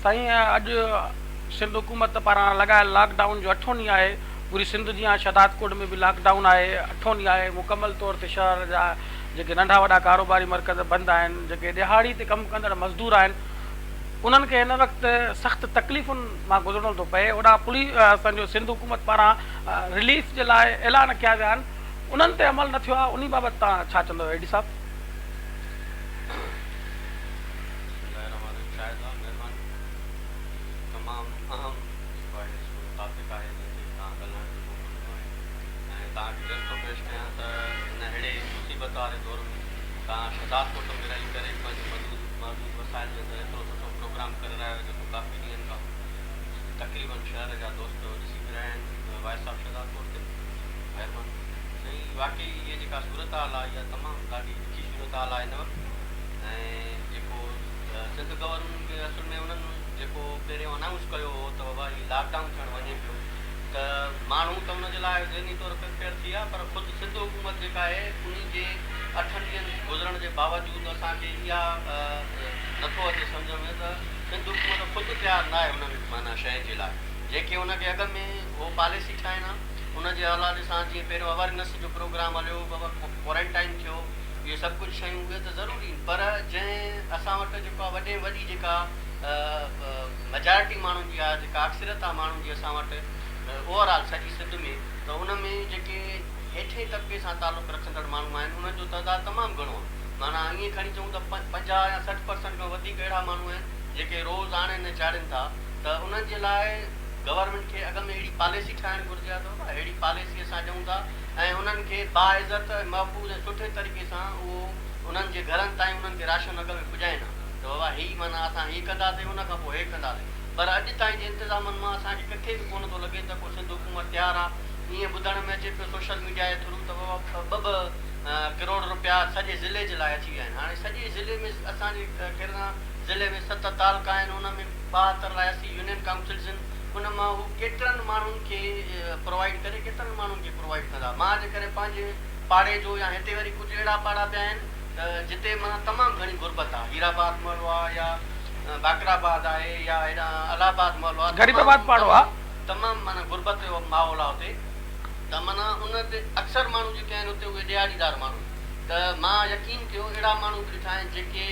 سائين اڄ سنڌ حڪومت پاران لڳايل لاڪ ڊائون جو اٺون ڏينهن آهي، پوري سنڌ جيان شهدادڪوٽ ۾ به لاڪ ڊائون آهي، اٺون ڏينهن آهي، مڪمل طور تي شهر جا جيڪي ننڍا وڏا ڪاروباري مرڪز بند آهن، جيڪي ڏهاڙي تي ڪم ڪندڙ مزدور آهن انهن کي هن وقت سخت تڪليفن مان گذرڻو ٿو پئي، هوڏانهن پوليس اسان جو سنڌ حڪومت پاران رليف جي لاء اعلان ڪيا ويا آهن انهن تي عمل نه ٿيو آهي، انهي بابت توهان ڇا چوندؤ اي ڊي صاحب؟ بسم الله الرحمٰن الرحيم شاهد صاحب مهرباني تمام اهم جيڪو آهي سو ٽاپڪ آهي جنهن تي توهان ڳالهائڻ جو موقعو ڏنو آهي ۽ توهان کي عرض ٿو پيش ڪيان ته هن اهڙي مصيبت واري دور ۾ توهان شهداد ڪوٽ ۾ رهي ڪري پنهنجي محدود محدود وسائل جي اندر ايترو سٺو پروگرام ڪري رهيا آهيو جيڪو ڪافي ڏينهن کان تقريبن شهر جا دوست ڏسي به رهيا آهن وائس آف شهداد ڪوٽ تي مهرباني سائين واقعي هيء جيڪا صورتحال آهي اها تمام ڏاڍي ڏکي صورتحال آهي هن وقت ۽ جيڪو سنڌ گورنمينٽ به اصل ۾ انهن جيڪو پهريون انائونس ڪيو هو ته بابا هي لاڪ ڊائون ٿيڻ وڃي پيو ته ماڻهو ته ان جي لاء ذهني طور پريپيئر ٿي ويا پر خود سنڌ حڪومت جيڪا آهي انهي جي اٺن ڏينهن گذرڻ جي باوجود اسان کي اها نٿو اچي سمجهه ۾ ته سنڌ حڪومت خود تيار ناهي انهن معنيٰ شين جي لاء جيڪي ان کي اڳ ۾ هو پاليسي ٺاهين ها ان جي حوالي سان جيئن پهريون اويرنس جو پروگرام هليو بابا ڪوارنٽائن ٿيو اهي سڀ ڪجهه شيون اهي ته ضروري آهن پر جنهن اسان وٽ جيڪو آهي وڏي ۾ وڏي جيڪا ميجارٽي ماڻهن جي آهي جيڪا اڪثريت آهي ماڻهن جي اسان وٽ اوور آل سڄي سنڌ ۾ ته ان ۾ جيڪي هيٺئين طبقي سان تعلق رکندڙ ماڻهو آهن انهن جو تعداد تمام گهڻو آهي معنيٰ ائين کڻي چئون ته 50 يا 60 پرسنٽ کان وڌيڪ اهڙا ماڻهو آهن جيڪي روز آڻين ۽ چاڙهين ٿا ته انهن جي لاء گورنمينٽ کي اڳ ۾ اهڙي پاليسي ٺاهڻ گهرجي ها ته بابا اهڙي پاليسي اسان ڏيون ٿا ۽ انهن کي باعزت ۽ محفوظ ۽ سٺي طريقي سان اهو انهن جي گهرن تائين انهن کي راشن اڳ ۾ پڄائين ها ته بابا هي معنيٰ اسان هي ڪنداسين ان کان پوء هي ڪنداسين پر اڄ تائين جي انتظامن مان اسان کي ڪٿي به ڪونه ٿو لڳي ته ڪو سنڌ حڪومت تيار آ ائين ٻڌڻ ۾ اچي پيو سوشل ميڊيا جي ٿرو ته بابا ٻه ٻه ڪروڙ روپيا سڄي ضلعي جي لاء اچي ويا آهن هاڻي سڄي ضلعي ۾ اسان جي کيرنا ضلعي ۾ ست تعلقا آهن ان ۾ 72 لاء 80 يونين ڪائونسلز آهن ان مان هو ڪيترن ماڻهن کي پرووائيڊ ڪري ڪيترن ماڻهن کي پرووائيڊ ڪندا. مان جيڪڏهن پنهنجي پاڙي جو يا هتي وري ڪجهه اهڙا پاڙا به آهن ته جتي معنيٰ تمام گهڻي غربت آهي. هير آباد محلو آهي يا باقر آباد آهي يا هيڏانهن الهه آباد محلو آهي غريب آباد تمام پاڙو آهي. تمام تمام معنيٰ غربت جو ماحول آهي اتي ته معنيٰ ان تي اڪثر ماڻهو جيڪي آهن اتي اهي ڏهاڙيدار ماڻهو آهن ته مان يقين ڪيو اهڙا ماڻهو به ڏٺا آهن جيڪي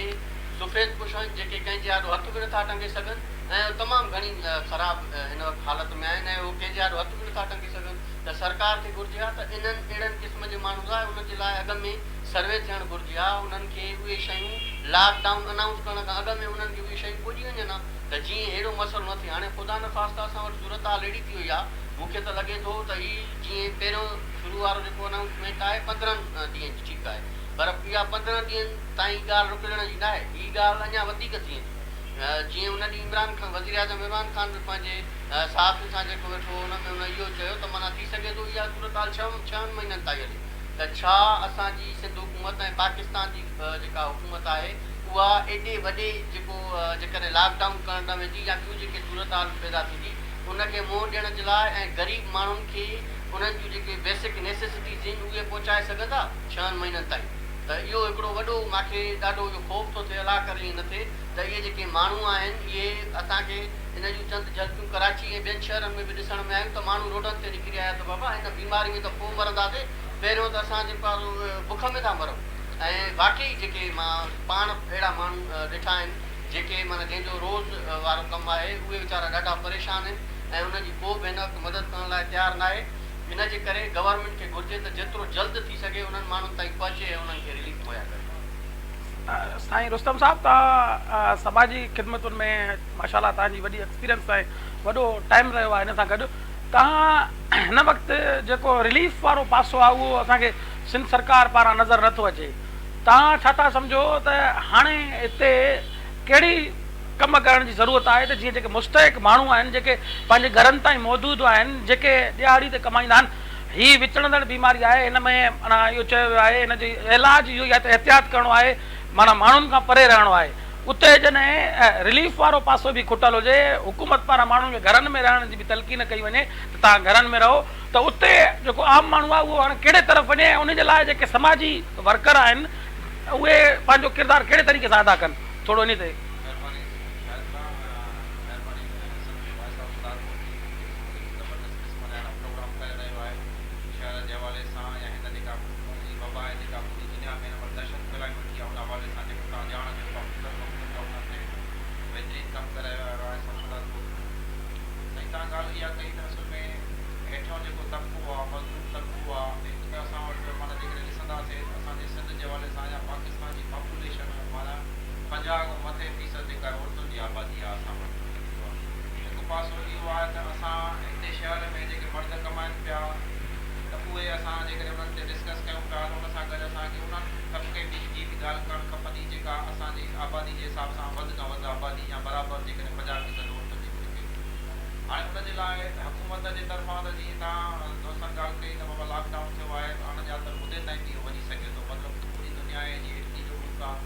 سفيد پوش آهن جيڪي ڪنهن جي آڏو هٿ به نٿا ٽنگي سگهن ۽ تمام گهڻي خراب هن وقت حالت ۾ آهن ۽ اهو ڪنهن جي آڏو هٿ به نٿا ٽنگي سگهن ته سرڪار کي گهرجي ها ته انهن اهڙن قسم جي ماڻهن لاء انهن جي لاء اڳ ۾ سروي ٿيڻ گهرجي ها انهن کي اهي شيون لاڪ ڊائون انائونس ڪرڻ کان اڳ ۾ انهن کي اهي شيون پڄي وڃن ها ته جيئن اهڙو مسئلو نه ٿئي هاڻي خدا نخواسته اسان وٽ صورتحال اهڙي ٿي وئي آهي مون کي ته لڳي ٿو ته هي جيئن پهريون شروع وارو جيڪو انائونسمينٽ آهي 15 ڏينهن جي ٺيڪ آهي پر اها 15 ڏينهن تائين ڳالهه رڪجڻ جي ناهي هي ڳالهه اڃا وڌيڪ ٿي ويندي. جيئن ان ڏينهن عمران خان وزيراعظم عمران خان به پنهنجي صحافين سان جيڪو ويٺو هو ان ۾ هن اهو چيو ته معنيٰ ٿي سگهي ٿو اها صورتحال ڇهن مهينن تائين هلي ته ڇا اسان جي سنڌ حڪومت ۽ پاڪستان جي جيڪا حڪومت آهي اها ايڏي وڏي جيڪو جيڪڏهن لاڪ ڊائون ڪرڻ ڏانهن ويندي يا ٻيون جيڪي صورتحال پيدا ٿيندي ان کي منهن ڏيڻ جي لاء ۽ غريب ماڻهن کي انهن جون جيڪي بيسڪ نيسيسٽيز آهن اهي پهچائي سگهندا ڇهن مهينن تائين ته اهو هڪڙو وڏو مان کي ڏاڍو اهو خوف ٿو ٿئي الله ڪري ائين نه ٿئي ته اهي جيڪي ماڻهو آهن اهي اسان کي ان جون چند جهلڪيون ڪراچي ۽ ٻين شهرن ۾ به ڏسڻ ۾ آيون ته ماڻهو روڊن تي نڪري آيا ته بابا هن بيماري ۾ ته پوء مرنداسين پهريون ته اسان جيڪو آهي سو بک ۾ ٿا مرون ۽ واقعي جيڪي مان پاڻ اهڙا ماڻهو ڏٺا آهن جيڪي معنيٰ جنهن جو روز وارو ڪم آهي اهي ويچارا ڏاڍا پريشان آهن ۽ انهن جي ڪو به هن وقت مدد ڪرڻ لاء تيار ناهي ان جي ڪري گورنمينٽ کي گهرجي ته جيترو جلد ٿي سگهي انهن ماڻهن تائين پهچي ۽ انهن کي رليف مهيا ڪري. سائين رستم صاحب توهان سماجي خدمتن ۾ ماشاء الله توهان جي وڏي ايڪسپيرينس آهي وڏو ٽائيم رهيو آهي ان سان گڏ توهان هن وقت جيڪو رليف وارو پاسو آهي اهو اسان کي سنڌ سرڪار پاران نظر نٿو اچي توهان ڇا ٿا سمجهو ته هاڻي هتي ڪهڙي ڪم ڪرڻ جي ضرورت آهي ته جيئن جيڪي مستحق ماڻهو آهن جيڪي پنهنجي گهرن تائين محدود آهن جيڪي ڏهاڙي تي ڪمائيندا آهن هي وچڙندڙ بيماري آهي هن ۾ معنيٰ اهو چيو ويو آهي هن جو علاج اهو ئي آهي ته احتياط ڪرڻو آهي معنيٰ ماڻهن کان پري رهڻو آهي اتي جڏهن رليف وارو پاسو به کٽل هجي حڪومت پاران ماڻهن کي گهرن ۾ رهڻ جي به تلقين ڪئي وڃي ته توهان گهرن ۾ رهو ته اتي جيڪو عام ماڻهو آهي اهو هاڻي ڪهڙي طرف وڃي ۽ ان جي لاء جيڪي سماجي ورڪر آهن اهي پنهنجو ڪردار ڪهڙي طريقي سان ادا ڪن ٿورو انهي تي. مھرباني شاھد صاحب. به اسان جيڪڏهن انهن تي ڊسڪس ڪيون پيا ته ان سان گڏ اسان کي انهن طبقي به جي به ڳالهه ڪرڻ کپندي جيڪا اسان جي آبادي جي حساب سان وڌ کان وڌ آبادي يا برابر جيڪڏهن 50% عورتن جي به لکي ٿي. هاڻي ان جي لاء حڪومت جي طرفان ته جيئن توهان دوستن ڳالهه ڪئي ته بابا لاڪ ڊائون ٿيو آهي ته اڻ ڄاتل مدي تائين به اهو وڃي سگهي ٿو مطلب پوري دنيا ۽ جيئن اٽلي جو ملڪ آهي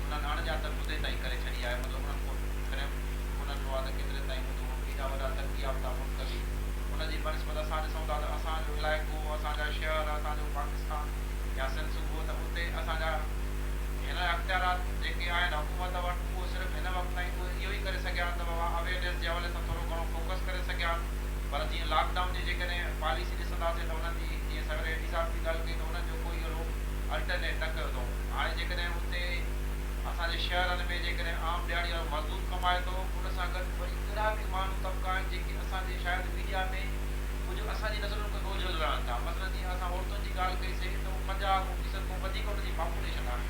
انهن اڻ ڄاتل مدي تائين ڪري ڇڏي آهي مطلب انهن ڪو فريم ڪونه ڏنو آهي ته ڪيتري تائين هوندو ايڏا وڏا ترقي يافته ملڪ به ان جي بنسبت اسان ڏسون ٿا ته اسان جو علائقو اسان جا شهر اسان جو پاڪستان يا سنڌ صوبو ته اتي اسان جا هن اختيارات جيڪي آهن حڪومت وٽ اهو صرف هن وقت تائين اهي اهو ئي ڪري سگهيا آهن ته بابا اويئرنيس جي حوالي سان ٿورو گهڻو فوڪس ڪري سگهيا آهن پر جيئن لاڪ ڊائون جي جيڪڏهن پاليسي ڏسنداسين ته انهن جي جيئن سوير ايڌي صاحب به ڳالهه ڪئي ته انهن جو ڪوئي اهڙو الٽرنيٽ نه ڪيو اٿئون هاڻي جيڪڏهن اتي اسان جي شهرن ۾ جيڪڏهن عام ڏهاڙي وارو مزدور ڪمائي ٿو ان سان گڏ وري اهڙا به ماڻهو طبقا آهن جيڪي اسان جي شايد ميڊيا ۾ ڪجهه اسان جي نظرن کان اوجهل رهن ٿا مثلاً جيئن اسان عورتن جي ڳالهه ڪئي سي ته اهو 50 فيصد کان وڌيڪ ان جي پاپوليشن آهي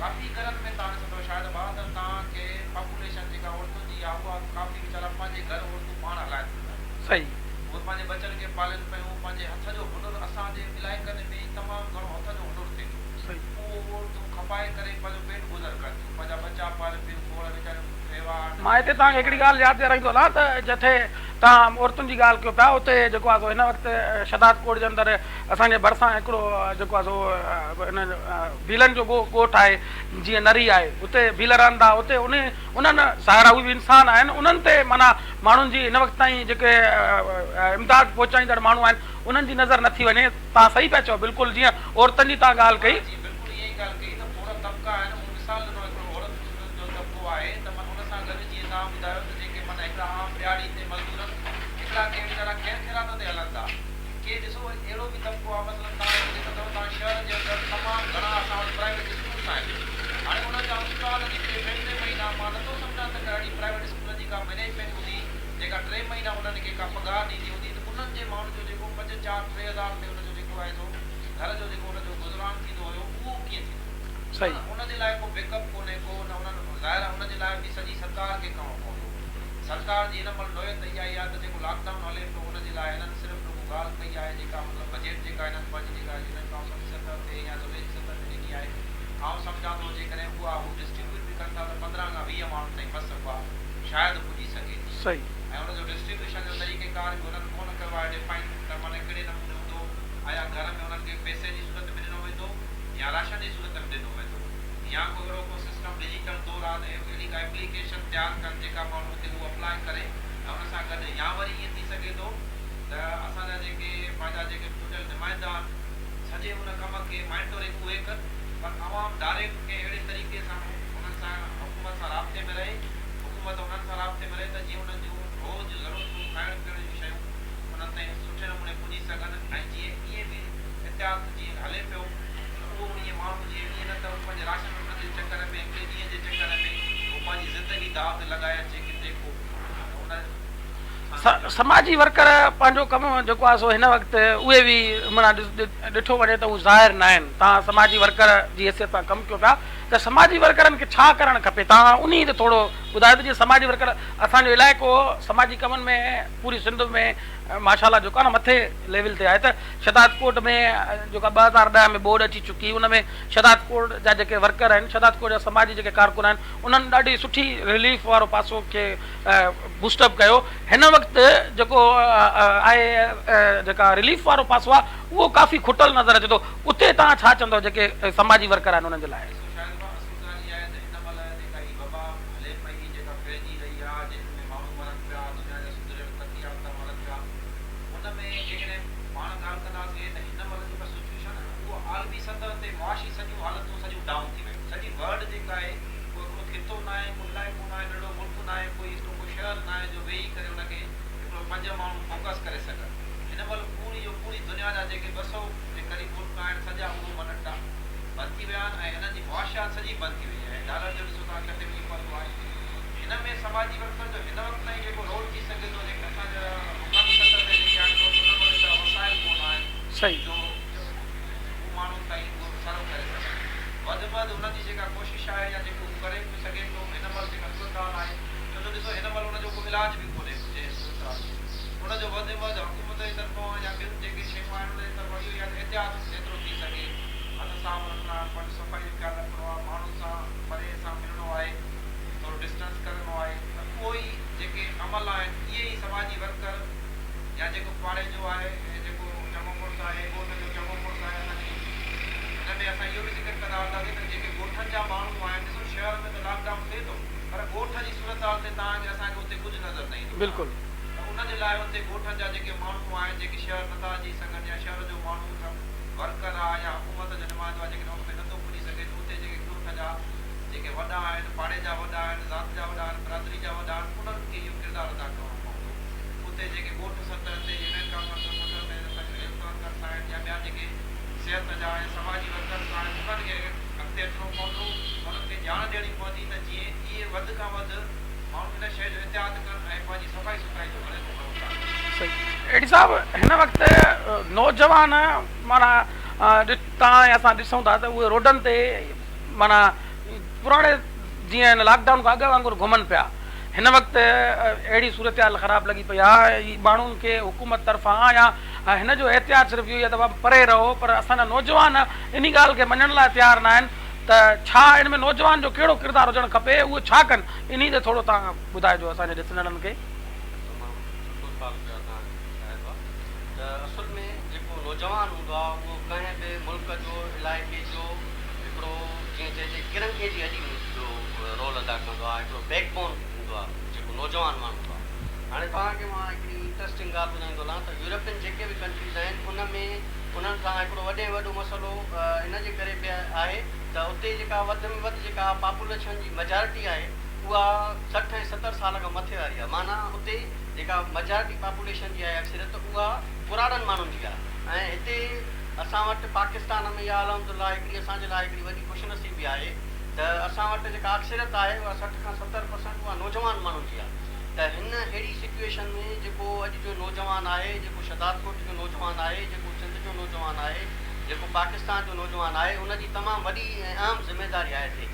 ڪافي گهرن ۾ توهان ڏسندو شايد ڀاء ته توهان کي پاپوليشن جيڪا عورتن جي آهي اها ڪافي ويچارا پنهنجي گهر عورتون پاڻ هلائن ٿيون پيا. صحيح. اهي پنهنجي ٻچن کي پالين پيون پنهنجي هٿ جو هنر اسان جي علائقن ۾ تمام گهڻو هٿ جو هنر ٿئي ٿو. صحيح. اهو عورتون کپائي ڪري پنهنجو پيٽ گذر ڪن ٿيون پنهنجا ٻچا پالين پيون کوڙ ويچاريون بيواهه آهن. مان هتي توهان کي هڪڙي ڳالهه ياد ڏيارائيندو هلان ته جٿي توهان عورتن جي ڳالهه ڪيو پيا اتي جيڪو آهي سو هن وقت شهداد ڪوٽ جي اندر اسان جي ڀرسان هڪڙو جيڪو آهي سو هن ڀيلن جو ڳوٺ آهي جيئن نري آهي اتي ڀيل رهن ٿا اتي انهي انهن ظاهر آهي اهي به انسان آهن انهن تي معنيٰ ماڻهن جي هن وقت تائين جيڪي امداد پهچائيندڙ ماڻهو آهن انهن جي نظر نٿي وڃي توهان صحيح پيا چئو بلڪل جيئن عورتن جي توهان ڳالهه ڪئي. ها جي بلڪل ائين ئي ڳالهه ڪئي ته کوڙ طبقا آهن مون مثال ڏنو هڪڙو عورت جو طبقو آهي ته من ان سان گڏ جيئن توهان ٻڌايو ته جيڪي من هڪڙا عام ڏهاڙي تي مزدورن هڪڙا ڪي ويچارا خير خيرات تي هلن ٿا ڪي ڏسو اهڙو به طبقو آهي مثلاً توهان هتي ڏسندؤ توهان شهر جي اندر تمام گهڻا اسان وٽ پرائيويٽ اسڪولس آهن هاڻي انهن جا استاد جيڪي ٽي ٽي مهينا مان نٿو سمجهان ته ڪا اهڙي پرائيويٽ اسڪولن جي ڪا مئنيجمينٽ هوندي جيڪا ٽي مهينا انهن کي ڪا پگهار ڏيندي هوندي ته انهن جي ماڻهن جو جيڪو پنج چار 3000 تي ان جو جيڪو آهي سو گهر جو جيڪو ان جو گذران ٿيندو هيو اهو ڪيئن ٿيندو صحيح. ان جي لاء ڪو بيڪ اپ ڪونهي ڪو نه انهن ظاهر آهي ان جي لاء به سڄي سرڪار کي ڪرڻو پوندو سرڪار جي هن مهل نوعيت اها ئي آهي ته جيڪو لاڪ ڊائون هلي پيو ان جي لاء هنن صرف رڳو ڳالهه ڪئي آهي جيڪا مطلب بجيٽ جيڪا هنن پنهنجي جيڪا يونين ڪائونسل جي سطح تي يا ضلعي جي سطح تي ڏني آهي آئون سمجهان ٿو جيڪڏهن اها هو ڊسٽريبيوٽ به ڪن ٿا ته 15 کان 20 ماڻهن تائين مس اها شايد پڄي سگهي ٿي صحيح. ۽ ان جو ڊسٽريبيوشن جو طريقي ڪار به هنن ڪونه ڪيو آهي ڊفائن ته معنيٰ ڪهڙي نموني هوندو آيا گهر ۾ انهن کي پئسي جي صورت ۾ ڏنو ويندو يا راشن جي صورت ۾ ڏنو ويندو يا ڪو اهڙو ڪو سسٽم ڊجيٽل دور آ ته اهڙي ڪا ايپليڪيشن تيار ڪن جيڪا ماڻهو اتي اهو اپلاء ڪري ۽ ان سان گڏ يا وري ائين ٿي سگهي ٿو ته اسان جا جيڪي پنهنجا جيڪي چونڊيل نمائندا آهن سڄي ان ڪم کي مانيٽورنگ اهي ڪن پر عوام ڊائريڪٽ ڪنهن اهڙي طريقي سان انهن سان حڪومت سان رابطي ۾ رهي حڪومت انهن سان رابطي ۾ رهي ته جيئن انهن جون روز جون ضرورتون کائڻ پيئڻ جون شيون انهن تائين سٺي نموني پڄي سگهن ۽ جيئن ائين به احتياط جيئن هلي پيو ته اهو ائين ماڻهو جيئن ائين نه ته هو پنهنجي راشن وٺڻ جي چڪر ۾ هڪڙي ڏينهن جي چڪر ۾ هو پنهنجي زندگي داء تي لڳائي اچي ڪٿي ڪو ته ان سان گڏ. سماجي ورڪر پنهنجو ڪم جيڪو آهي سو هن وقت اهي به معنيٰ ڏٺو وڃي ته هو ظاهر ناهن توهان سماجي ورڪر جي حيثيت سان ڪم ڪيو پيا ته سماجي ورڪرن کي ڇا ڪرڻ کپي توهان انهي تي ٿورو ٻڌايو ته جيئن سماجي ورڪر اسان جو علائقو سماجي ڪمن ۾ پوري سنڌ ۾ ماشاء الله جيڪو آهي نه مٿي ليول تي آهي ته شھدادڪوٽ ۾ جيڪا 2010 ۾ ٻوڏ اچي چڪي ان ۾ شھدادڪوٽ جا جيڪي ورڪر آهن شھدادڪوٽ جا سماجي جيڪي ڪارڪن آهن انهن ڏاڍي سٺي رليف وارو پاسو کي بوسٽ اپ ڪيو هن وقت جيڪو آهي جيڪا رليف وارو پاسو آهي اهو ڪافي کٽل نظر اچي ٿو اتي توهان ڇا چوندؤ جيڪي سماجي ورڪر آهن انهن جي لاء. ڏسو شاهد ڀاء اصل ڳالهه اها آهي ته هن مهل جيڪا هي وبا هلي پئي جيڪا ڦهلجي رهي آهي جنهن ۾ ماڻهو مرن پيا دنيا جا سڌريل ترقي يافته مرن پيا ان ۾ جيڪڏهن پاڻ ڳالهه ڪنداسين ته هن مهل جيڪا سچوئيشن آهي نه اهو عالمي سطح تي معاشي سڄيون حالتون سڄيون ڊائون ٿي ويون سڄي ورلڊ جيڪا آهي ڪو هڪڙو خطو ناهي ڪو علائقو ناهي ننڍڙو ملڪ ناهي ڪوئي هڪڙو ڪو شهر ناهي جو ويهي ڪري ان کي هڪڙو پنج ماڻهو فوڪس ڪري سگهن هن مهل پوري جو پوري دنيا جا جيڪي 200 جي قريب ملڪ آهن سڄا اهو منٽا بند ٿي ويا آهن ۽ هنن جي معاشيات سڄي بند ٿي وئي آهي ڊالر جو ڏسو توهان ڪٿي وڃي پهتو آهي هن ۾ سماجي ورڪر جو هن وقت تائين جيڪو رول ٿي سگهي ٿو جيڪي اسان جا مقامي سطح تي جيڪي آهن دوست انهن وٽ ايترا وسائل ڪونه آهن جو هو ماڻهن تائين اهو سرو ڪري سگهن وڌ ۾ وڌ انهن جي جيڪا ڪوشش آهي يا جيڪو هو ڪري به سگهي پيو هن مهل جيڪا صورتحال آهي ڇو جو ڏسو هن مهل ان جو ڪو علاج به ڪونهي جنهن صورتحال ۾ ان جو وڌ ۾ وڌ حڪومت جي طرفان يا ٻين جيڪي شيون آهن ان جي طرفان اهو ئي آهي ته توهان کي اسان کي اتي ڪجهه نظر نه ايندو. بلڪل. ته ان جي لاء اتي ڳوٺن جا جيڪي ماڻهو آهن جيڪي شهر نٿا اچي سگهن يا شهر جو ماڻهو ورڪر آ يا حڪومت جو نمائندو آ جيڪڏهن ان تي نٿو پڄي سگهي ته اتي جيڪي ڳوٺ جا جيڪي وڏا آهن، پاڙي جا وڏا آهن، ذات جا وڏا آهن، برادري جا وڏا آهن انهن کي اهو ڪردار ادا ڪرڻو پوندو. اتي جيڪي ڳوٺ سطح تي يونين ڪائونسل سطح تي هيلٿ ورڪرس آهن يا ٻيا جيڪي صحت جا يا سماجي ورڪرس آهن انهن کي اڳتي اچڻو پوندو، انهن کي ڄاڻ ڏيڻي پوندي ته جيئن اهي وڌ کان وڌ ماڻهو ان شيء جو احتياط ڪن ۽ پنهنجي صفائي سٿرائي جو گهڻي ۾ گهڻو خيال رکن. صحيح ايڊي صاحب هن وقت نوجوان معنيٰ توهان ۽ اسان ڏسون ٿا ته اهي روڊن تي معنيٰ پراڻي جيئن هن لاڪ ڊائون کان اڳ وانگر گهمن پيا هن وقت اهڙي صورتحال خراب لڳي پئي آهي ماڻهن کي حڪومت طرفان يا هن جو احتياط صرف اهو ئي آهي ته بابا پري رهو پر اسان جا نوجوان انهي ڳالهه کي مڃڻ لاء تيار ناهن ته ڇا ان ۾ نوجوان جو ڪهڙو ڪردار هجڻ کپي اهي ڇا ڪن انهي تي ٿورو توهان ٻڌائجو اسان جي ڏسندڙن کي. تمام سٺو سوال ڪيو آهي توهان صاحبه ته اصل ۾ جيڪو نوجوان هوندو آهي اهو ڪنهن به ملڪ جو علائقي جو هڪڙو جيئن چئجي ڪرنگهي جي هڏي جو رول ادا ڪندو آهي هڪڙو بيڪ بون هوندو آهي جيڪو نوجوان ماڻهو هوندو آهي هاڻي توهان کي مان هڪڙي انٽرسٽنگ ڳالهه ٻڌائيندو هلان ته يورپين جيڪي به ڪنٽريز آهن ان ۾ انهن سان هڪڙو وڏي ۾ وڏو مسئلو ان جي ڪري به آهي ته اتي جيڪا وڌ ۾ وڌ جيڪا پاپوليشن جي ميجارٽي آهي اها 60 ۽ 70 سال کان مٿي واري آهي معنيٰ اتي جيڪا ميجارٽي پاپوليشن جي آهي اڪثريت اها پراڻن ماڻهن جي آهي ۽ هتي اسان وٽ پاڪستان ۾ اها الحمدلله هڪڙي اسان جي لاء هڪڙي وڏي خوش نصيبي آهي ته اسان وٽ جيڪا اڪثريت آهي اها 60 کان 70 پرسنٽ اها نوجوان ماڻهن جي آهي ته هن اهڙي سچوئيشن ۾ جيڪو اڄ جو نوجوان آهي جيڪو شهدادڪوٽ جو نوجوان آهي جيڪو سنڌ جو نوجوان آهي جيڪو پاڪستان جو نوجوان آهي ان جي تمام وڏي ۽ اهم ذميداري آهي ٿئي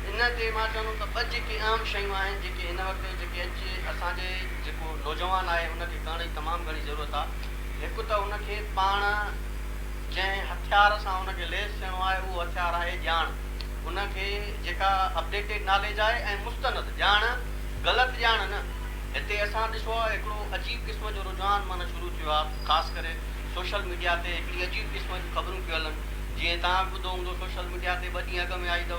ان تي مان چوندم ته ٻه جيڪي اهم شيون آهن جيڪي هن وقت جيڪي اڄ اسان جي جيڪو نوجوان آهي ان کي ڪرڻ جي تمام گهڻي ضرورت آهي هڪ ته ان کي پاڻ جنهن هٿيار سان ان کي ليس ٿيڻو آهي اهو هٿيار آهي ڄاڻ ان کي جيڪا اپڊيٽيڊ ناليج آهي ۽ مستند ڄاڻ غلط ڄاڻ نه هتي اسان ڏسو آهي هڪڙو عجيب قسم جو رجحان معنيٰ شروع ٿيو آهي خاص ڪري سوشل ميڊيا تي هڪڙي عجيب قسم جون خبرون پيون هلن جيئن توهان به ٻڌو هوندو سوشل ميڊيا تي ٻه ڏينهن اڳ ۾ آئي اٿو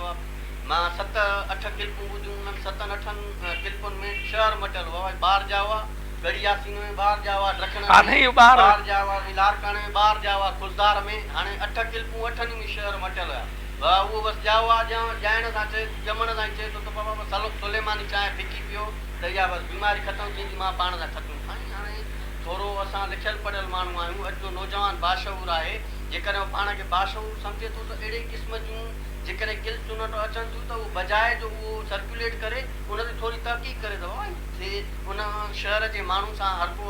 مان ست اٺ ڪلپون ٻڌيون انهن ستن اٺن ڪلپن ۾ شهر مٽيل هئا ڀائي ٻار ڄائو آ ڳڙهي ياسين ۾ ٻار ڄائو آ ڊکڻ ۾ ٻار ڄائو آ لاڙڪاڻي ۾ ٻار ڄائو آ خضدار ۾ هاڻي اٺ ڪلپون اٺن ئي ۾ شهر مٽيل هيا ڀا اهو بس ڄائو آ ڄائڻ سان چئي ڄمڻ سان ئي چئي ٿو ته بابا بس سليماني چانهه ڦڪي پيو ته اها بس بيماري ختم ٿيندي مان پاڻ سان ختم سائين هاڻي ٿورو اسان لکيل پڙهيل ماڻهو آهيون اڄ جو نوجوان باشعور آهي جيڪڏهن هو پاڻ کي باشعور سمجهي ٿو ته اهڙي قسم جون جيڪڏهن ڪلپس ان وٽ اچن ٿيون ته اهو بجاء جو اهو سرڪيوليٽ ڪري ان تي ٿوري تحقيق ڪري ته بابا هتي ان شهر جي ماڻهن سان هر ڪو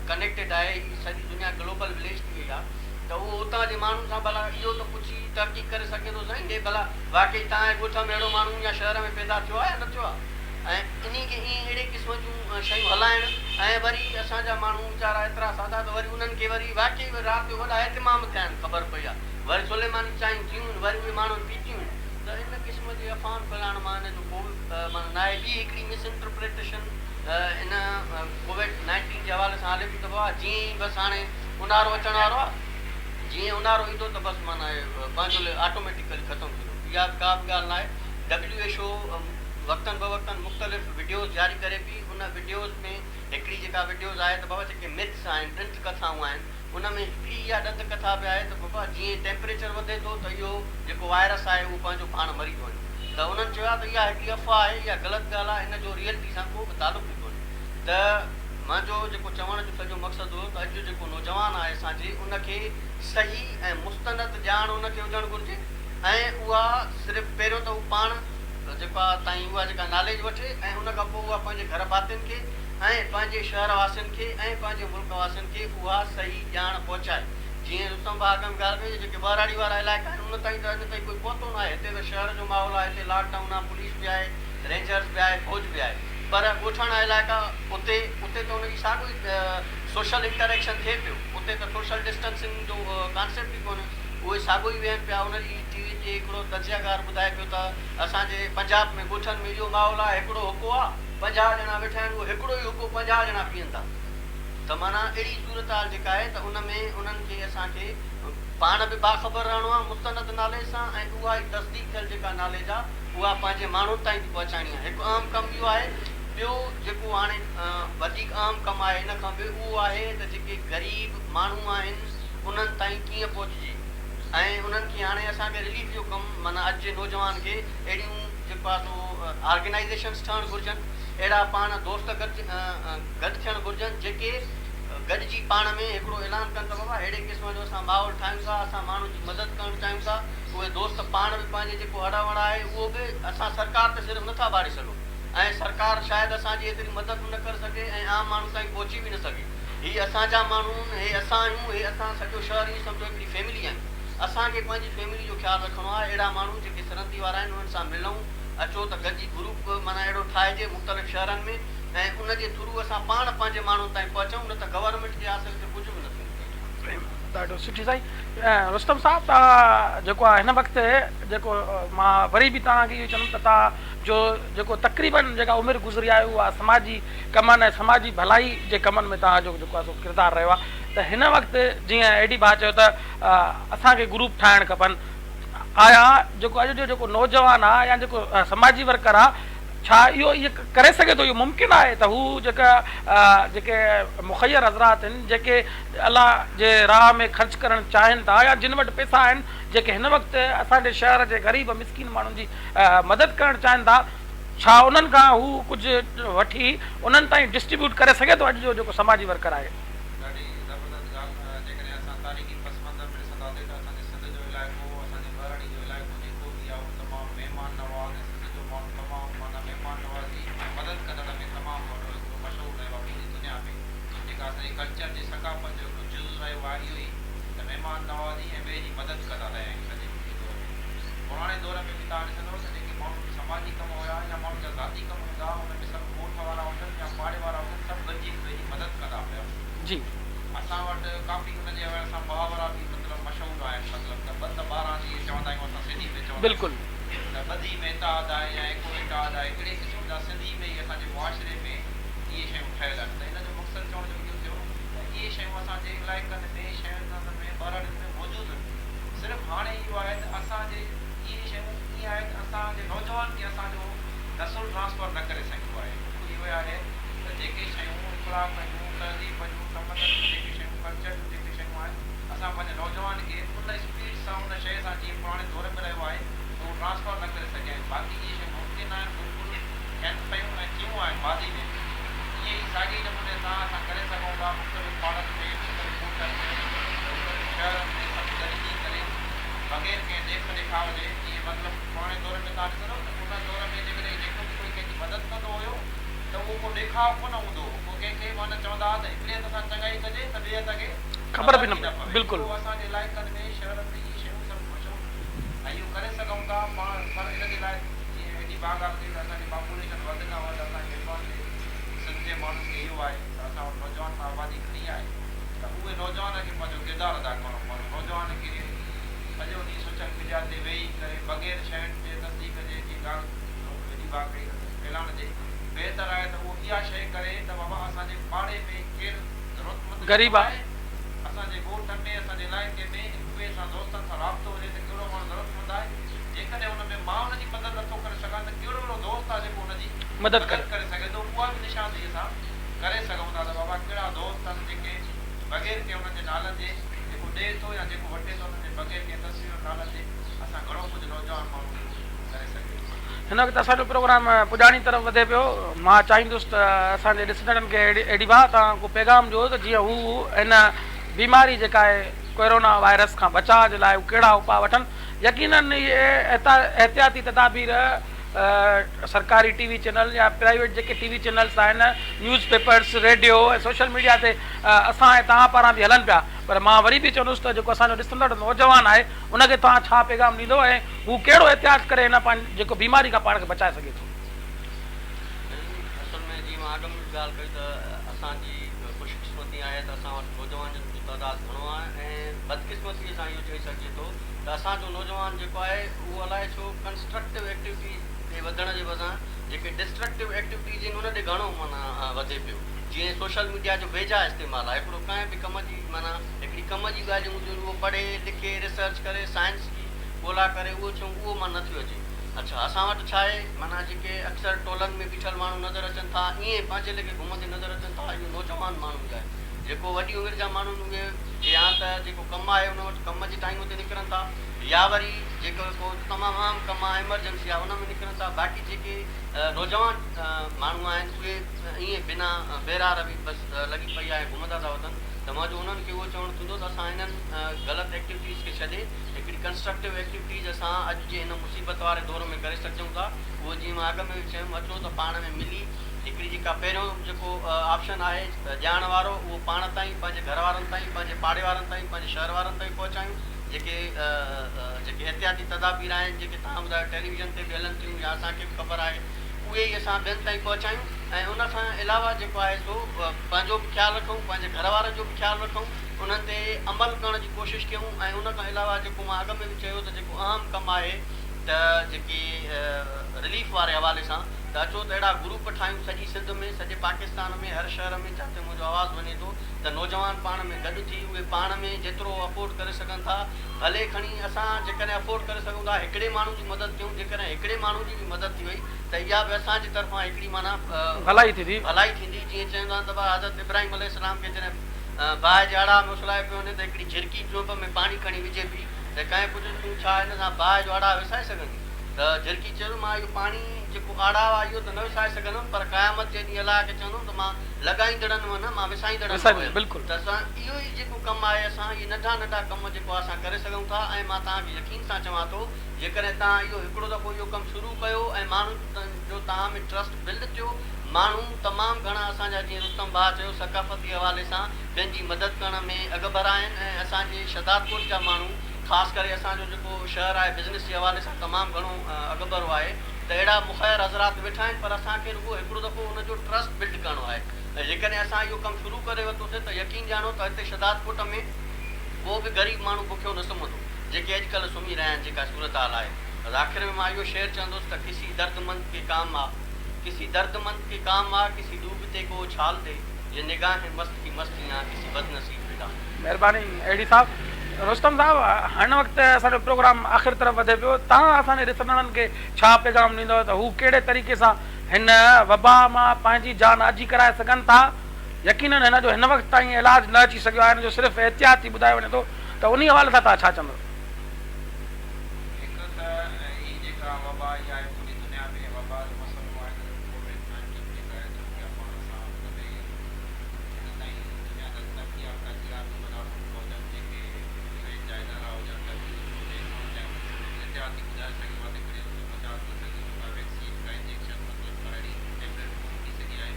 ڪنيڪٽيڊ آهي هي سڄي دنيا گلوبل وليج ٿي وئي آهي ته اهو اتان جي ماڻهن سان ڀلا اهو ته پڇي تحقيق ڪري سگهي ٿو سائين هي ڀلا واقعي توهان جي ڳوٺ ۾ اهڙو ماڻهو يا شهر ۾ پيدا ٿيو آهي يا نه ٿيو آهي ۽ انهي کي ائين اهڙي قسم جون شيون هلائڻ ۽ وري اسان جا ماڻهو ويچارا ايترا سادا ته وري انهن کي وري واقعي وري رات جو وڏا اهتمام ٿيا آهن خبر پئي آهي وري سليماني چانهيون ٿيون آهن وري اهي ماڻهن پيتيون آهن ته ان قسم جي افواهن ڦهلائڻ مان ان جو ڪو به معنيٰ ناهي ٻي هڪڙي مس انٽرپريٽيشن ان ڪوويڊ نائنٽين جي حوالي سان هلي پئي ته بابا جيئن ئي بس هاڻي اونهارو اچڻ وارو آهي جيئن اونهارو ايندو ته بس معنيٰ پنهنجو آٽوميٽيڪلي ختم ٿيندو اها به ڪا به ڳالهه ناهي ڊبليو ايڇ او وقتن بوقتن مختلف وڊيوز جاري ڪري پئي ان وڊيوز ۾ هڪڙي جيڪا وڊيوز آهي ته بابا جيڪي مٿس آهن ڏند ڪٿائون آهن ان ۾ هڪڙي اها ڏند ڪٿا به آهي ته بابا جيئن ٽيمپريچر وڌي ٿو ته اهو جيڪو وائرس آهي اهو پنهنجو پاڻ مري ٿو وڃي ته انهن چيو آهي ته اها هڪڙي افواهه آهي اها غلط ڳالهه آهي ان جو ريئلٽي سان ڪو به تعلق ئي ڪونهي ته منهنجو جيڪو چوڻ جو سڄو مقصد هو ته اڄ جو جيڪو نوجوان آهي اسان جي ان کي صحيح ۽ مستند ڄاڻ ان کي هجڻ گهرجي ۽ اها صرف پهريون ته هو پاڻ جيڪو آ تائين اها جيڪا ناليج وٺي ۽ ان کان پوء اها پنهنجي گهر ڀاتين کي ۽ پنهنجي شهر واسين کي ۽ پنهنجي ملڪ واسين کي اها صحيح ڄاڻ پهچائي. جيئن رستم ڀاء اڳ ۾ ڳالهه ڪئي ته جيڪي ٻهراڙي وارا علائقا آهن ان تائين ته اڃ تائين ڪوئي پهتو ناهي هتي ته شهر جو ماحول آهي هتي لاڪ ڊائون آ پوليس به آهي رينجرز به آهي فوج به آهي پر ڳوٺاڻا علائقا اتي اتي ته ان جي ساڳيو ئي سوشل انٽريڪشن ٿئي پيو اتي ته سوشل ڊسٽنسنگ جو ڪانسيپٽ ئي ڪونهي. اهي ساڳيو ئي ويهن پيا. ان ڏينهن ٽي وي تي هڪڙو تجزيه ڪار ٻڌائي پيو ته اسان جي پنجاب ۾ ڳوٺن ۾ اهو ماحول آهي هڪڙو حقو آ 50 ڄڻا ويٺا آهن اهو هڪڙو ئي حقو 50 ڄڻا پيئن ٿا ته معنيٰ اهڙي صورتحال جيڪا آهي ته ان ۾ انهن کي اسان کي پاڻ به باخبر رهڻو آ مستند ناليج سان ۽ اها ئي تصديق ٿيل جيڪا ناليج آ اها پنهنجي ماڻهن تائين به پهچائڻي آ. هڪ اهم ڪم اهو آهي ٻيو جيڪو هاڻي وڌيڪ اهم ڪم آهي ان کان به اهو آهي ته جيڪي غريب ماڻهو آهن انهن تائين ڪيئن پهچجي ۽ انهن کي هاڻي اسان کي رليف جو ڪم معنيٰ اڄ جي نوجوان کي اهڙيون جيڪو آهي سو آرگنائيزيشنس ٺهڻ گهرجن اهڙا پاڻ دوست گڏ گڏ ٿيڻ گهرجن جيڪي گڏجي پاڻ ۾ هڪڙو اعلان ڪن ته بابا اهڙي قسم جو اسان ماحول ٺاهيون ٿا اسان ماڻهن جي مدد ڪرڻ چاهيون ٿا اهي دوست پاڻ به پنهنجي جيڪو هڙان وڙان آهي اهو به اسان سرڪار تي صرف نٿا ڀاڙي سگهون ۽ سرڪار شايد اسان جي ايتري مدد به نه ڪري سگهي ۽ عام ماڻهو تائين پهچي به نه سگهي. هي اسان جا ماڻهو آهن، هي اسان آهيون، هي اسان سڄو شهر ائين سمجهو هڪڙي فيملي آهيون. اسان کي پنهنجي فيملي جو خيال رکڻو آهي. اهڙا ماڻهو جيڪي سرندي وارا آهن انهن سان ملون، اچو ته گڏجي گروپ معنيٰ اهڙو ٺاهجي مختلف شهرن ۾ ۽ ان جي ٿرو اسان پاڻ پنهنجي ماڻهن تائين پهچون نه ته گورنمينٽ جي آسري تي ڪجهه به نه ٿيندو. ڏاڍو سٺي سائين رستم صاحب توهان جيڪو آهي هن وقت جيڪو مان وري به توهان کي اهو چوندم ته توهان جو جيڪو تقريبن جيڪا عمر گذري آهي اها سماجي ڪمن ۽ سماجي ڀلائي جي ڪمن ۾ توهان جو جيڪو آهي سو ڪردار رهيو آهي ته هن وقت جيئن اي ڊي ڀاء چيو ته اسان کي گروپ ٺاهڻ کپن آيا جيڪو اڄ جو جيڪو نوجوان آهي يا جيڪو سماجي ورڪر آهي ڇا اهو ائين ڪري سگهي ٿو اهو ممڪن آهي ته هو جيڪا جيڪي مخير حضرات آهن جيڪي الله جي راهه ۾ خرچ ڪرڻ چاهين ٿا يا جن وٽ پئسا آهن جيڪي هن وقت اسان جي شهر جي غريب مسڪين ماڻهن جي مدد ڪرڻ چاهين ٿا، ڇا انهن کان هو ڪجهه وٺي انهن تائين ڊسٽريبيوٽ ڪري سگهي ٿو اڄ جو جيڪو سماجي ورڪر آهي؟ ڏاڍي زبردست ڳالهه جيڪڏهن اسان تاريخي پس منظر ۾ ڏسنداسين ته اسان جي سنڌ جو علائقو اسان جي ٻهراڙي جو علائقو جيڪو به آهي اهو تمام مهمان نواز ۽ سنڌ جو ماڻهو تمام معنيٰ مهمان نوازي ۽ مدد ڪندڙ ۾ تمام وڏو هڪڙو مشهور رهيو آهي پوري دنيا ۾ جيڪا اسان جي ڪلچر جي ثقافت جو هڪڙو جز رهيو آهي اهو ئي ته مهمان نوازي ۽ ٻئي جي مدد ڪندا رهيا آهيون سڄي دور ۾. پراڻي دور ۾ به توهان ڏسندؤ ته جيڪي ماڻهن جا سماجي ڪم هيا يا ماڻهن جا ذاتي ڪم هوندا ها ان ۾ سڀ ڳوٺ وارا هجن يا پاڙي وارا هجن سڀ گڏجي هڪ ٻئي جي مدد ڪندا هيا. جي. اسان وٽ ڪافي ان جي حوالي سان محاورا به مطلب مشهور آهن مطلب ته ٻه ته 12 جيئن چوندا آهيون اسان سنڌي ۾ چوندا بلڪل. آهيون ته ٻڌي ۾ اتحاد آهي يا ايڪو اتحاد آهي اهڙي قسم جا سنڌي ۾ ئي اسان جي معاشري ۾ اهي شيون ٺهيل آهن ته ان جو مقصد چوڻ جو اهو ٿيو ته اهي شيون اسان جي علائقن ۾ شهرن ۾ ٻهراڙين ۾ موجود آهن. صرف هاڻي اهو آهي ته اسان جي اهي شيون ائين آهي ته اسان جي نوجوان کي اسان جو نسل ٽرانسفر نه ڪري سگهيو آهي. بک اهو آهي ته جيڪي شيون اخلاق جون، تهذيب جون، تمدن جون جيڪي شيون، ڪلچر جون جيڪي شيون آهن اسان پنهنجي نوجوان کي ان اسپيڊ سان ان شيء سان جيئن پراڻي دور ۾ رهيو آهي ته اهو ٽرانسفر نه ڪري سگهيا آهيون باقي اهي شيون ممڪن آهن بلڪل ٿين پيون ۽ ٿيون آهن ماضي ۾ به ائين ئي ساڳئي نموني سان اسان ڪري سگهون ٿا مختلف پاڙن ۾ مختلف ڳوٺن ۾ مختلف شهرن ۾ سڀ گڏجي ڪري بغير ڪنهن ڏيک ڏيکاء جي جيئن مطلب پراڻي دور ۾ توهان ڏسندؤ ته ان دور ۾ جيڪڏهن جيڪو به ڪوئي ڪنهن جي مدد ڪندو هيو ته اهو ڪو ڏيکاء ڪونه هوندو هو ڪو ڪنهن کي معنيٰ چوندا ها ته هڪڙي هٿ سان چڱائي ڪجي ته ٻئي هٿ کي خبر به نه پوي بلڪل. اهو اسان جي علائقن ۾ شهرن ۾ اهي شيون سڀ مشهور ۽ اهو ڪري سگهون ٿا پاڻ پر ان جي لاء جيئن ايڏي ڀاء ڳالهه ڪئي ته اسان جي پاپوليشن وڌ کان وڌ اسان کي ايڊوانٽيج سنڌ جي ماڻهن کي اهو آهي ته اسان وٽ نوجوان آبادي گهڻي آهي ته اهي نوجوان کي پنهنجو ڪردار ادا ڪرڻو پوندو نوجوان کي سڄو ڏينهن سوشل ميڊيا تي ويهي ڪري بغير شين جي تصديق جي جيئن ڳالهه ايڏي ڀاء ڪئي ته اعلان جي بهتر آهي ته اهو اها شيء ڪري ته بابا اسان جي پاڙي ۾ ڪير ضرورتمند غريب ويٺو آهي. آهي اسان جي ڳوٺ ۾ اسان جي علائقي ۾ هڪ ٻئي سان دوستن سان رابطو هجي ته ڪهڙو ماڻهو ضرورتمند آهي جيڪڏهن ان ۾ مان ان جي مدد نٿو ڪري سگهان ته ڪهڙو اهڙو دوست آهي جيڪو ان جي مدد مدد ڪري. ڪري سگهي ٿو اها به نشاندهي اسان ڪري سگهون ٿا ته بابا ڪهڙا دوست آهن جيڪي بغير ڪنهن انهن جي نالن جي جيڪو ڏئي ٿو يا جيڪو وٺي ٿو انهن جي بغير ڪنهن تصوير نالن جي اسان گهڻو ڪجهه نوجوان ماڻهو اهو ڪري سگهي ٿو. هن وقت اسان جو پروگرام پڄاڻي طرف وڌي پيو. مان چاهيندس ته اسان جي ڏسندڙن کي اهڙي ڀاء توهان ڪو پيغام ڏيو ته جيئن هو هن بيماري جيڪا آهي ڪورونا وائرس کان بچاء جي لاء هو ڪهڙا اپاء وٺن. يقينن اهي احتياطي تدابير سرڪاري ٽي وي چينل يا پرائيويٽ جيڪي ٽي وي چينلز آهن، news papers, radio ۽ social media تي اسان ۽ توهان پاران به هلن پيا پر مان وري به چوندس ته جيڪو اسان جو ڏسندڙ نوجوان آهي ان کي توهان ڇا پيغام ڏيندو ۽ هو ڪهڙو احتياط ڪري هن جيڪو بيماري کان پاڻ کي بچائي سگهي ٿو. اصل ۾ جيئن مان اڳ ۾ به ڳالهه ڪئي ته اسان جي خوش قسمتي آهي ته اسان وٽ نوجوانن جو تعداد گهڻو آهي ۽ بدقسمتي سان اهو چئي سگهجي ٿو ته اسان جو نوجوان جيڪو آهي اهو الائي ڇو ڪنسٽرڪٽو ايڪٽيوٽيز تي وڌڻ جي بدران جيڪي ڊسٽرڪٽو ايڪٽيوٽيز آهن ان ڏي گهڻو معنيٰ وڌي پيو جيئن سوشل ميڊيا جو بيجا استعمال آهي هڪڙو ڪنهن به ڪم جي معنيٰ هڪڙي ڪم جي ڳالهيون هونديون آهن اهو پڙهي لکي ريسرچ ڪري سائنس جي ڳولا ڪري اهو ڇو اهو معنيٰ نٿيو اچي. اڇا اسان وٽ ڇا آهي معنيٰ جيڪي اڪثر ٽولن ۾ بيٺل ماڻهو نظر اچن ٿا ائين پنهنجي ليکي گهمندي نظر اچن ٿا اهو نوجوان ماڻهو ئي آهي جيڪو وڏي عمر جا ماڻهو آهن اهي يا ته جيڪو ڪم آهي ان وٽ ڪم جي ٽائيم تي نڪرن ٿا يا وري جيڪو ڪو تمام اهم ڪم آهي ايمرجنسي آهي ان ۾ نڪرن ٿا باقي جيڪي نوجوان ماڻهو آهن اهي ائين بنا بيراهه روي بس لڳي پئي آهي گهمندا ٿا وتن ته منهنجو انهن کي اهو چوڻ ٿيندو ته اسان انهن غلط ايڪٽيوٽيز کي ڇڏي هڪڙي ڪنسٽرڪٽو ايڪٽيوٽيز اسان اڄ جي هن مصيبت واري دور ۾ ڪري سگهجون ٿا اهو جيئن مان اڳ ۾ به چيم اچو ته پاڻ ۾ ملي هڪڙي جيڪا پهريون جيڪو آپشن آهي ڄاڻ وارو اهو پاڻ تائين پنهنجي گهر وارن تائين پنهنجي پاڙي وارن تائين پنهنجي شهر وارن تائين پهچايون جيڪي جيڪي احتياطي تدابير آهن جيڪي توهان ٻڌايو ٽيليويزن تي به هلن ٿيون يا اسان کي به خبر آهي اهي ئي اسان ٻين تائين پهچايون ۽ ان کان علاوه جيڪو آهي سو پنهنجو به خيال رکون پنهنجي گهر وارن جو به خيال رکون انهن تي عمل ڪرڻ جي ڪوشش ڪيون ۽ ان کان علاوه جيڪو مان اڳ ۾ به چيو ته جيڪو اهم ڪم آهي ته جيڪي رليف واري حوالي سان ته اچو ته اهڙا گروپ ٺاهيون سڄي سنڌ ۾ سڄي پاڪستان ۾ هر شهر ۾ جاتي منهنجو آواز وڃي ٿو ته نوجوان پاڻ ۾ گڏ ٿي اهي پاڻ ۾ جيترو افورڊ ڪري سگهن ٿا ڀلي کڻي اسان جيڪڏهن افورڊ ڪري سگهون ٿا هڪڙي ماڻهو جي مدد ڪيون جيڪڏهن هڪڙي ماڻهو جي به مدد ٿي وئي ته اها به اسان جي طرفان هڪڙي معنيٰ ڀلائي ٿيندي. ڀلائي ٿيندي جيئن چوندا آهن ته ڀاء حضرت ابراهيم عليه السلام کي جڏهن باهه جي آڙاهه ۾ اڇلايو پيو وڃي ته هڪڙي جهرڪي چونپ ۾ پاڻي کڻي وجهي پئي ته ڪنهن پڇيس تون ڇا هن سان باهه جو آڙاهه وسائي سگهندين؟ ته جهرڪي چيو مان اهو پاڻي جيڪو آڙاهه آهي اهو ته نه وسائي سگهندم پر قيامت جي ڏينهن الله کي چوندم ته مان لڳائيندڙن مان نه مان وسائيندڙن مان هيم ته اسان اهو ئي جيڪو ڪم آهي اسان اهي ننڍا ننڍا ڪم جيڪو اسان ڪري سگهون ٿا ۽ مان توهان کي يقين سان چوان ٿو جيڪڏهن توهان اهو هڪڙو دفعو اهو ڪم شروع ڪيو ۽ ماڻهن جو توهان ۾ ٽرسٽ بلڊ ٿيو، ماڻهو تمام گهڻا اسان جا جيئن رستم ڀاء چيو ثقافتي حوالي سان ٻين جي مدد ڪرڻ ۾ اڳڀرا آهن ۽ اسان جي شهدادڪوٽ جا ماڻهو خاص ڪري اسان جو جيڪو شهر آهي بزنس جي حوالي سان تمام گهڻو اڳڀرو آهي ته اهڙا مخير حضرات ويٺا آهن پر اسان کي رڳو هڪڙو دفعو ان جو ٽرسٽ بلڊ ڪرڻو آهي ۽ جيڪڏهن اسان اهو ڪم شروع ڪري ورتوسي ته يقين ڄاڻو ته هتي شهدادڪوٽ ۾ ڪو به غريب ماڻهو بکيو نه سمهندو. جيڪي اڄڪلهه سمهي رهيا آهن جيڪا صورتحال آهي. بس آخر ۾ مان اهو شعر چوندس ته ڪسي درد مند ڪي ڪام آ ڪسي درد مند ڪي ڪام آ ڪسي ڊوبتي ڪو اڇال the يي نگاهين مست ڪي مستيان ڪسي بد نصيب پي ڊال. مهرباني اهڙي صاحب. رستم صاحب هن وقت اسان جو پروگرام آخر طرف وڌي پيو توهان اسان جي ڏسندڙن کي ڇا پيغام ڏيندؤ ته هو ڪهڙي طريقي سان هن وبا مان پنهنجي جان آجي ڪرائي سگهن ٿا يقينن هن جو هن وقت تائين علاج نه اچي سگهيو آهي هن جو صرف احتياط ئي ٻڌايو وڃي ٿو ته انهي حوالي سان توهان ڇا چوندؤ؟ هڪ ته هي جيڪا وبا آئي آهي پوري دنيا ۾ وبا جو مسئلو آهي ته ڪووڊ نائنٽين جيڪا آهي ته اها پاڻ سان ان ۾ هن تائين دنيا جا ترقي يافته ڪهڙا به وڏا ملڪ هجن جيڪي يو اين جا ادارا هجن ڊبليو ايڇ او هجي انهن تائين احتياط ئي ٻڌائي سگهيو آهي ته ڪهڙي ان جو بچاء ٿي سگهي ٿو ڪا ويڪسين ڪا انجيڪشن مطلب ڪا اهڙي ٽيبليٽ ڪونه ٿي سگهي آهي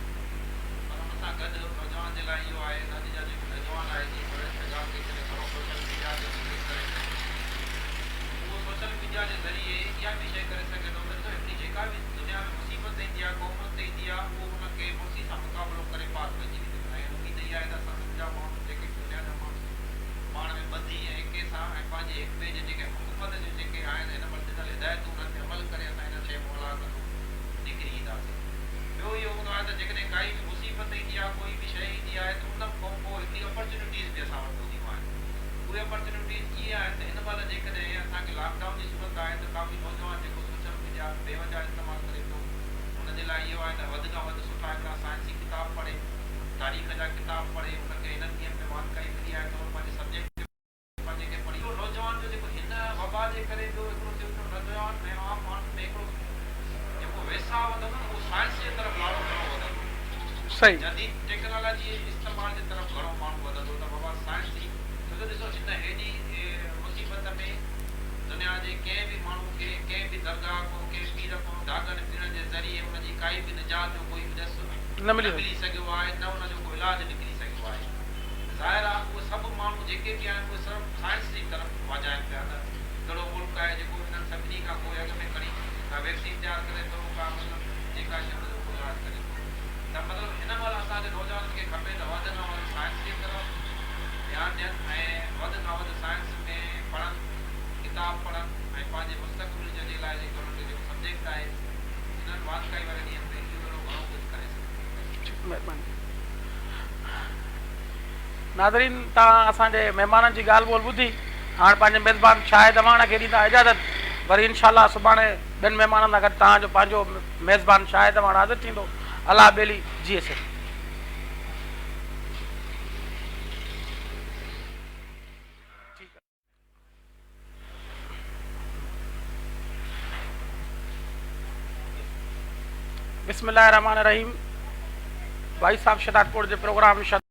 پر ان سان گڏ نوجوان جي لاء اهو آهي ته اڄ جا جيڪو نوجوان آهي جيئن پرويز ته ڳالهه ڪئي ته گهڻو سوشل ميڊيا تي يوز ڪري پيو اهو سوشل ميڊيا جي ذريعي اها به شيء ڪري سگهي ٿو ته ڏسو هڪڙي جيڪا به دنيا ۾ مصيبت ايندي آهي قومن تي ايندي آهي اهو ان کي مڙسي سان مقابلو ڪري پار پئجي ويندو آهي ۽ اميد اها آهي ته اسان سنڌ جا ماڻهو جيڪي به دنيا جا ماڻهو پاڻ ۾ ٻڌي ۽ ايڪي سان ۽ پنهنجي هڪ ٻئي جي جيڪي حڪومت جون جيڪي آهن هن مهل ڏنل هدايتون انهن تي عمل ڪري اسان هن شيء مان الله ڪندو نڪري اينداسين. ٻيو اهو هوندو آهي ته جيڪڏهن ڪائي به مصيبت ايندي آهي، ڪوئي به شيء ايندي آهي ته ان کان پوء هڪڙي اپرچونيٽيز به اسان وٽ هونديون آهن. اهي اپرچونيٽيز اهي آهن ته هن مهل جيڪڏهن اسان کي لاڪ ڊائون جي صورت آهي ته ڪافي نوجوان جيڪو سوشل ميڊيا بي وجهه استعمال ڪري پيو ان جي لاء اهو آهي ته وڌ کان وڌ سٺا هڪڙا سائنسي ڪتاب پڙهي، تاريخ جا ڪتاب پڙهي، ان کي هنن ڏينهن ۾ واندڪائي ملي آهي ته اهو پنهنجي سبجيڪٽ کي پنهنجي کي پڙهي. اهو نوجوان جو جيڪو هن وبا جي ڪري ٻيو هڪڙو ٿيو ته نوجوان ۽ عام ماڻهن ۾ هڪڙو جيڪو ويساهه وڌندو نه اهو سائنس جي طرف لاڙو گهڻو وڌندو. صحيح. جديد ٽيڪنالاجي جي استعمال جي طرف گهڻو ماڻهو وڌندو ته بابا سائنس ئي ڇو جو ڏسو هن هيڏي مصيبت ۾ دنيا جي ڪنهن به ماڻهو کي ڪنهن به درگاهه کان ڪنهن پير کان ڌاڳن پيڙن جي ذريعي ان جي ڪائي به نجات جو ڪوئي به ڏس نه ملي نه ملي سگهيو آهي نه ان جو ڪو علاج نڪري سگهيو آهي. ظاهر آهي اهي سڀ ماڻهو جيڪي به آهن اهي سڀ سائنس جي طرف واجهائن پيا ته ڪهڙو ملڪ آهي جيڪو انهن سڀني کان ڪوئي اڳ ۾ کڻي ڪا ويڪسين تيار ڪري ٿو ڪا مطلب جيڪا شيء ان جو ڪو علاج ڪري ٿو ته مطلب هن مهل اسان جي نوجوانن کي کپي ته وڌ کان وڌ سائنس جي طرف ڌيان ڏين ۽ وڌ کان وڌ سائنس ۾ پڙهن ڪتاب پڙهن ۽ پنهنجي مستقبل جي لاء جيڪو انهن کي جيڪو سبجيڪٽ آهي انهن واندڪائي واري ڏينهن ۾ اهو اهڙو گهڻو ڪجهه ڪري سگهن ٿا. مهرباني. ناظرين توهان اسان جي مهمانن جي ڳالهه ٻولهه ٻڌي هاڻ پنهنجي ميزبان شاهد اعواڻ کي ڏيندا اجازت وري انشاء الله سڀاڻي ٻين مهمانن سان گڏ توهان جو پنهنجو ميزبان شاهد اعواڻ حاضر ٿيندو. الله ٻيلي جيئي سنڌ. بسم الله الرحمٰن الرحيم وائس آف شهدادڪوٽ جي پروگرام.